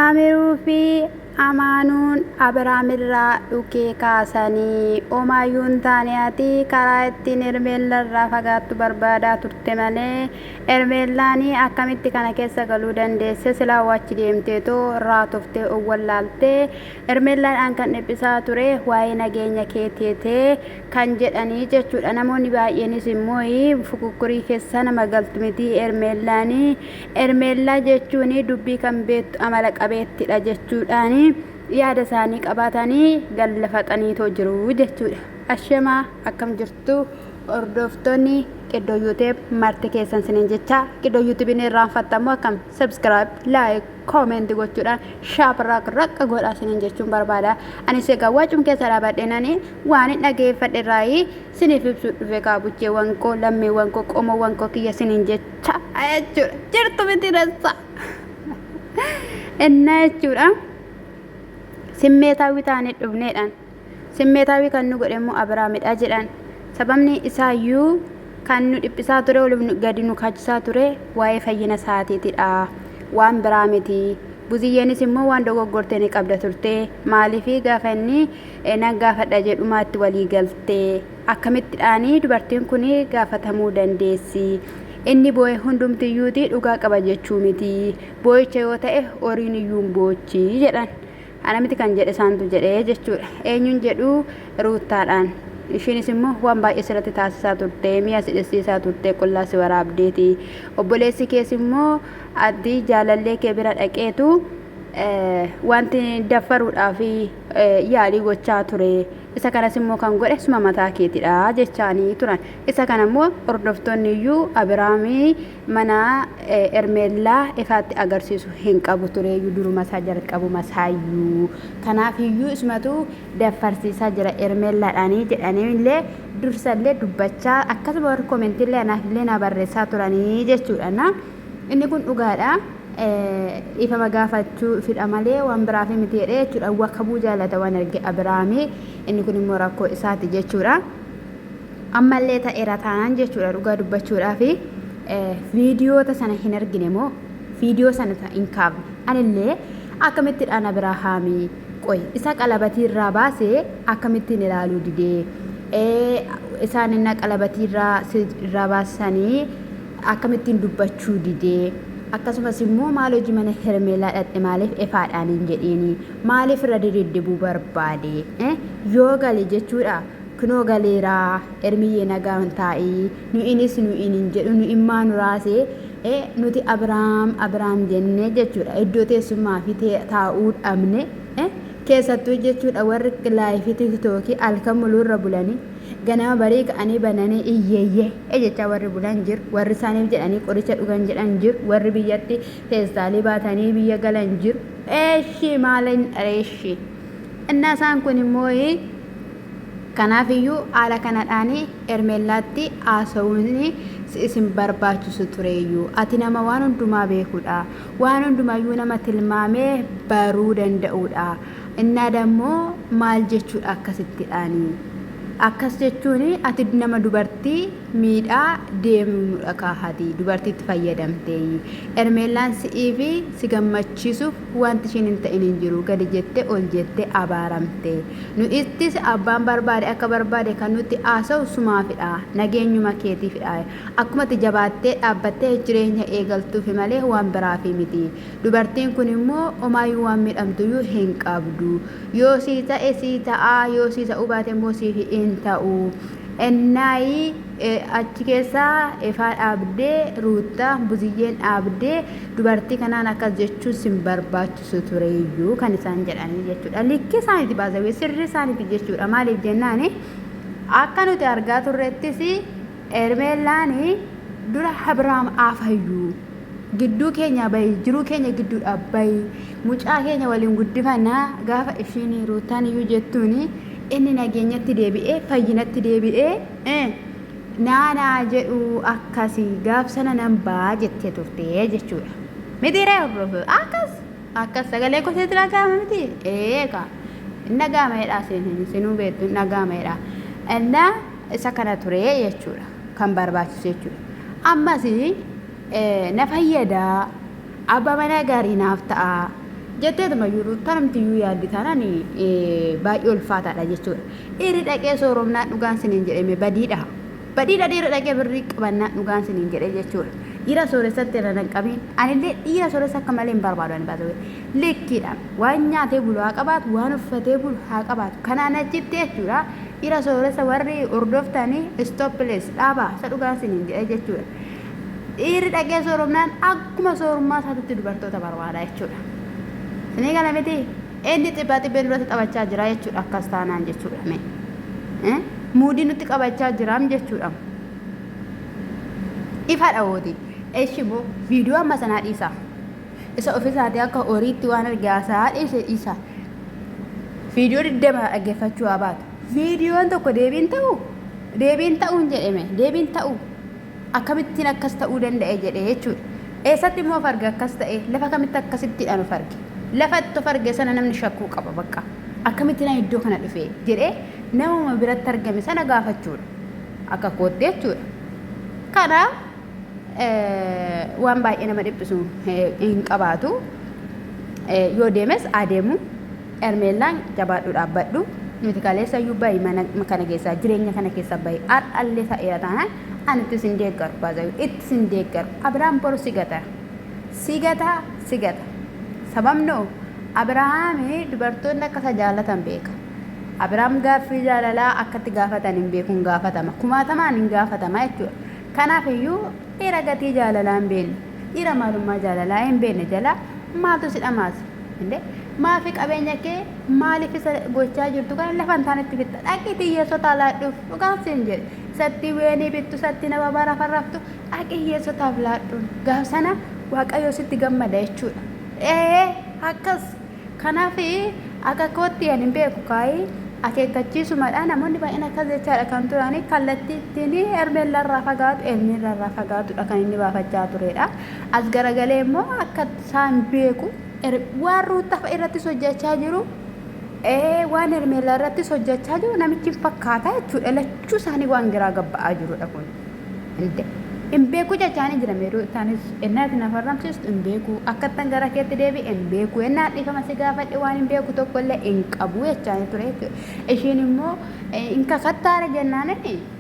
Amiruu fi Amaanuun Abiraamirraa dhukee kaasanii omaayyuu hin taane ati karaa ittiin Hermeellarraa fagaattu barbaadaa turte malee Hermeellaan akkamitti kana keessa galuu dandeesse silaa achi deemteetoo raatoftee of wallaaltee Hermeellaadhaan kan dhiphisaa ture waa'ee nageenya keeteetee kan jedhanii jechuudha. Namoonni baay'eenis immoo fukukkurii keessa nama galtu miti Hermeellaanii. Hermeellaa jechuun dubbii kan beektu amala qabeettidha jechuudhaan yaada isaanii qabaatanii gallafaxaniitoo jiru jechuudha. Ashamaa akkam jirtu hordoftoonni Qiddoo YouTube marti keessan sinin jecha Qiddoo YouTube ni irraanfattamu akkam subscribe like comment gochuudhaan shaap raq raq godhaa sinin jechuun barbaada. Anis egaa waacum keessa dhaabadhe nani waan hin dhageeffadhe irraayi siniif ibsuu dhufe kaa bucheewwan koo lammiiwwan koo qomoowwan koo kiyya sinin jecha jechuudha. Jirtu miti rassa. Innaa jechuudha. Simmeetaawwi taanee dhufneedhaan. Simmeetaawwi kan nu godhe immoo Abiraamidha jedhan. Sababni isaayyuu kan nu dhiphisaa ture ol gadi nu kaachisaa ture waa'ee fayyina isaatiitidha. Waan biraa miti. Buziyyeenis immoo waan dogoggorte ni qabda turte. Maaliif gaafa inni nan gaafadha jedhumaa itti walii galte. Akkamittidhaanii dubartiin kun gaafatamuu dandeessi. Inni boo'e hundumtiyyuuti dhugaa qaba jechuu miti. Boo'icha yoo ta'e horiin iyyuu hin boochi jedhan. Ana miti kan jedhe isaantu jedhe jechuudha. Eenyuun jedhu Ruuttaadhaan. Ishiinis immoo waan baay'ee sirratti taasisaa turte, mi'a si dhessiisaa turte, qullaa si waraabdeeti. Obboleessi kees immoo ati jaalallee kee bira dhaqeetu wanti daffaruudhaaf yaalii gochaa ture. Isa kanas immoo kan godhe suma mataa keetidha jechaanii turan. Isa kana immoo hordoftoonni iyyuu Abiraamii mana Hermeellaa ifaatti agarsiisu hin qabu tureeyyuu duruma isaa jalqabuma isaayyuu. Kanaaf iyyuu isumatu daffarsiisaa jira Hermeellaadhaanii jedhanii illee dursallee dubbachaa akkasuma warri koomentiillee anaaf illee naa barreessaa turanii jechuudha. Na inni kun dhugaadha. Dhiifama gaafachuu fidha malee waan biraaf miti jedhee jechuudha. Wakabuu jaalata waan arge Abiraamii inni kun immoo rakkoo isaati jechuudha. Ammallee ta'eera taanaan jechuudha dhugaa dubbachuudhaaf viidiyoota sana hin argine moo viidiyoo sana hin kaafne anillee akkamittidhaan Abirahaamii qoy isa qalabatii irraa baase akkamittiin ilaaluu didee isaan inna qalabatii irraa baasanii akkamittiin dubbachuu didee akkasumas immoo maal hojii mana Hermeelaa dhaqxe maaliif efaadhaan hin jedhiini maaliif irra dididdibuu barbaade yoo gale jechuudha Kinoo galeera Ermiyyee nagaan taa'i nu'inis nu'iin hin jedhu nu'in maa nu raase nuti Abrahaam Abrahaam jennee jechuudha iddoo teessummaa fi taa'uu dhabne keessattuu jechuudha warri laayifii tiktookii halkan muluurra bulanii ganama barii ka'anii bananii iyyeeyyee jechaa warri bulan jiru warri isaaniif jedhanii qoricha dhugan jedhan jiru warri biyyatti feestaalii baatanii biyya galan jiru eeshii maal eeshii innaa isaan kun immoo Kanaaf iyyuu haala kanadhaan Hermeellaatti haasa'uun si isin barbaachisu tureeyyu. Ati nama waan hundumaa beekudha. Waan hundumayyuu nama tilmaamee baruu danda'udha. Innaa dammoo maal jechuudha akkasittidhaani? Akkas jechuun ati nama dubartii miidhaa deemnudha kaahati dubartiitti fayyadamteeyi. Hermeellaan si'ii fi si gammachiisuuf wanti ishiin hin ta'in hin jiru. Gadi jettee ol jettee abaaramte. Nu ittis abbaan barbaade akka barbaade kan nutti haasa'u sumaafidha. Nageenyuma keetiifidha. Akkuma ati jabaattee dhaabbattee jireenya eegaltuufi malee waan biraafi miti. Dubartiin kun immoo homaayyuu waan miidhamtuyyuu hin qabdu. Yoo sii ta'e sii ta'a, yoo sii ta'uu baate immoo siif hin ta'u. Ennaayi achi keessaa efaa dhaabdee Ruuttaa Buziyyeen dhaabdee dubartii kanaan akkas jechuun sin barbaachisu tureeyyuu kan isaan jedhanii jechuudha. Likkii isaaniiti baasawee sirrii isaaniiti jechuudha. Maaliif jennaani akka nuti argaa turrettis Hermeellaan dura Abrahaam aafayyuu gidduu keenya bahi jiruu keenya gidduudhaa bahi mucaa keenya waliin guddifannaa gaafa ishiin Ruuttaan iyyuu jettuuni inni nageenyatti deebi'ee fayyinatti deebi'ee naanaa jedhu akkasi gaaf sana nan ba'a jettee turte jechuudha. Miti ree hordofu akkas akkas sagalee koseetti dhaga'ama miti eeka hin dhaga'ama jedhaa sinuu beektu hin dhaga'ama jedhaa. Innaa isa kana ture jechuudha kan barbaachisu jechuudha. Ammas na fayyadaa abbaa manaa gaarii naaf ta'a. Jetteetuma iyyuu Ruuttaan iyyuu yaaddi taanaan baay'ee ulfaataadha jechuudha. Dhiirri dhaqee sooromnaan dhugaan siniin jedheme badiidha. Badiidha dhiirri dhaqee birrii qabannaan dhugaan siniin jedhe jechuudha. Dhiira sooressatti irra nan qabiin. Anillee dhiira sooressa akka malee hin barbaadu ani baasawee. Likkiidha. Waan nyaatee bulu haa qabaatu, waan uffatee bulu haa qabaatu. Kanaan achitti jechuudha. Dhiira sooressa warri hordoftanii stop please dhaabaa isa dhugaan siniin jedhe jechuudha. Dhiirri dhaqee sooromnaan akkuma soorummaa isaatitti dubartoota barbaada jechuudha. Isinii gala miti? Inni xibbaa xibbee nurratti taphachaa jira jechuudha akkas taanaan jechuudha mee. Muudii nutti qabachaa jiraam jechuudha. Ifa dhawooti. Eshi moo viidiyoo amma sanaa dhiisaa. Isa ofisaatii akka horiitti waan arge haasaa dhiise dhiisaa. Viidiyoo 20 dhaggeeffachuu haa baatu. Viidiyoon tokko deebiin ta'u deebiin ta'uun jedheme deebiin ta'u akkamittiin akkas ta'uu danda'e jedhe jechuudha. Eessatti immoo of arge akkas ta'e lafa kamitti akkasittiidhaan of arge. Lafa itti of arge sana namni shakkuu qaba bakka. Akkamittiin ani iddoo kana dhufe jedhee namuma biratti argame sana gaafachuudha. Akka kootti jechuudha. Kanaaf waan baay'ee nama dhiphisu hin qabaatu. Yoo deemes adeemu. Hermeellaan jabaadhu dhaabbadhu. Nuti kaleessa iyyuu bahi mana kana keessaa jireenya kana keessaa bahi har'allee ta'eera taanaan ani itti sin deeggaru baazayuu itti sin deeggaru Abiraam boru si gata si gata si gata sababnoo Abirahaami dubartoonni akka isa jaalatan beeka Abiraam gaaffii jaalalaa akkatti gaafatan hin beekuun gaafatama kumaatamaan hin gaafatama jechuudha kanaaf iyyuu dhiira gatii jaalalaa hin beekne dhiira maalummaa jaalalaa hin beekne jala maaltu si dhamaasa Inde maafi qabeenya kee maaliif isa gochaa jirtu kana lafa hin taanetti fixxa dhaqiitii hiyyeessotaa laadhuuf dhugaan siin jedhe isatti weenii bittu isatti nama bara farraftu dhaqii hiyyeessotaaf laadhuun gaaf sana waaqayyo sitti gammada jechuudha. Ee akkas kanaaf akka kootti ani hin beeku kaayii akeekkachiisumadha namoonni baay'een akkas jechaadha kan turani kallattii ittiin hermeellarraa fagaatu hermeellarraa fagaatudha kan inni baafachaa turedha as garagalee immoo akka isaan beeku waan Ruuttaa fa'a irrattis hojjechaa jiru waan Hermeellaa irrattis hojjechaa jiru namichi hin fakkaata jechuudha. Lachuu isaanii waan giraa gabba'aa jirudha kun. Hin beeku jechaa ni jira Ruuttaanis ennaa itti na farramsiistu hin beeku akkattan gara keetti deebi'e hin beeku ennaa dhiifama si gaafadhe waan hin beeku tokkollee hin qabu jechaa ni ture jechuudha. Ishiin immoo hin kakattaara jennaan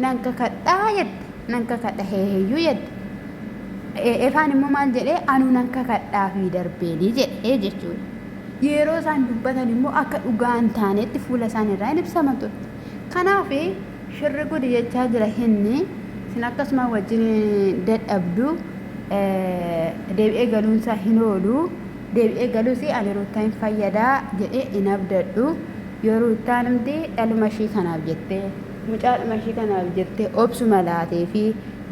nan kakadhaa jette nan kakadha heeheyyuu jette. Efaan immoo maal jedhee anuu nan kakadhaafii darbeeni jedhee jechuudha. Yeroo isaan dubbatan immoo akka dhugaa hin taanetti fuula isaan irraa hin ibsama ture. Kanaaf shirri gudi jechaa jira hinni isin akkasuma wajjin dadhabdu deebi'ee galuunsaa hin oolu deebi'ee galuus ani ruuttaa hin fayyadaa jedhee hin abdadhu yoo ruuttaan hundi dhaluma ishii kanaaf jettee mucaadhuma ishii kanaaf jettee obsuma laatee fi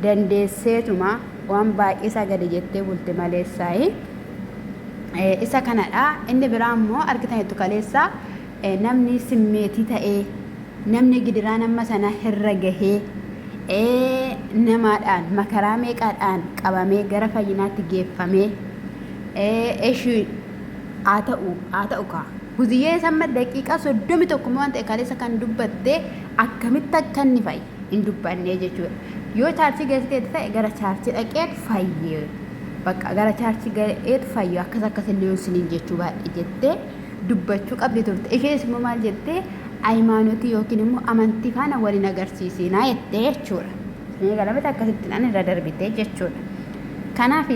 dandeesseetuma waan baay'eesaa gadi jettee bulte maleessaayi. Isa kanadha. Inni biraa immoo argitaniittu kaleessa namni simmeetii ta'ee namni gidiraan amma sana irra gahee namaadhaan makaraa meeqaadhaan qabamee gara fayyinaatti geeffamee eshii haa ta'u haa ta'u kaa. Guziyyee samma daqiiqaa 31 waan ta'e kaleessa kan dubbatte akkamitti akka inni fayye. hin dubbannee jechuudha. Yoo chaarchii geessiteetti ta'e gara chaarchii dhaqeetu fayye. Bakka gara chaarchii ga'eetu fayye akkas akkas illee yoon siniin jechuu baadhe jettee dubbachuu qabdi turte. Isheenis immoo maal jettee hayimaanotii yookiin immoo amantii faana waliin agarsiisinaa jettee jechuudha. Isinii galamete akkasittiin irra darbite jechuudha. Kanaaf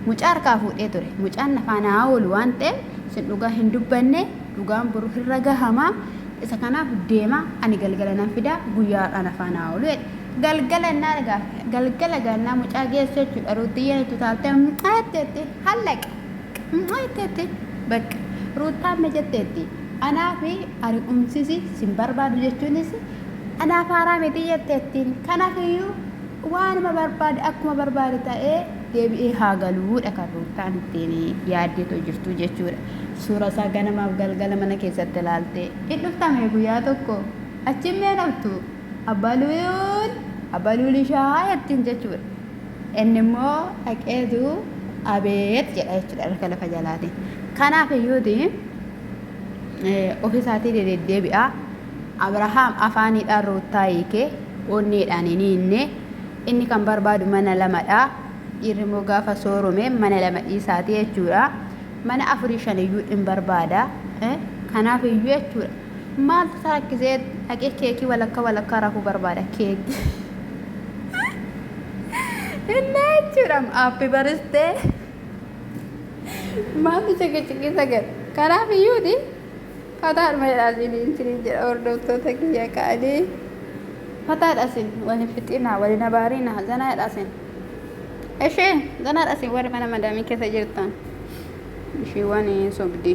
mucaa harkaa fuudhee ture. Mucaan na faana haa oolu waan ta'eef isin dhugaa hin dubbanne dhugaan boru irra gahama. Isa kanaaf deema ani galgala nan fida guyyaa har'aa na faana haa oolu jedhe. Galgala innaa egaa galgala gannaa mucaa geessu jechuudha ruuttiyyeen itti utaaltee jetteetti hallaqe jetteetti bakka ruuttaan na jetteetti anaa fi ani umsisi sin barbaadu jechuunis anaaf haaraa miti jetteettiin kanaaf iyyuu waanuma barbaade akkuma barbaade ta'ee deebi'ee haa galuudha kan ruuttaan ittiin yaaddeetoo jirtu jechuudha. Suura isaa ganamaaf galgala mana keessatti ilaalte. In dhuftame guyyaa tokko achiin mee naftu abaluun abaluun ishaa jettiin jechuudha. Inni immoo dhaqeetu abeet jedha jechuudha harka lafa jalaatiin. Kanaaf iyyuuti ofisaatii deddeebi'a. Abrahaam afaaniidhaan ruuttaa hiike onneedhaan hin hiinne. Inni kan barbaadu mana lamadha. Dhiirri immoo gaafa soorome mana lama dhiisaati jechuudha. Mana afurii shaniyyuu hin barbaada. Kanaaf iyyuu jechuudha. Maaltu isa rakkisee dhaqee keekii walakkaa walakkaa rafuu barbaada keekii. Innaa jechuudha aappi baristee maaltu ciqiciqisa gad. Kanaaf iyyuuti fataadhuma jedhaa isiniin isiniin jedha hordoftoota kiyya ka'anii. Fataadha isin wal hin fixinaa wal hin abaariinaa zanaadha isin. Ishee zanaadha isin warri mana madaamii keessa jirtan. Ishiiwwan sobdi.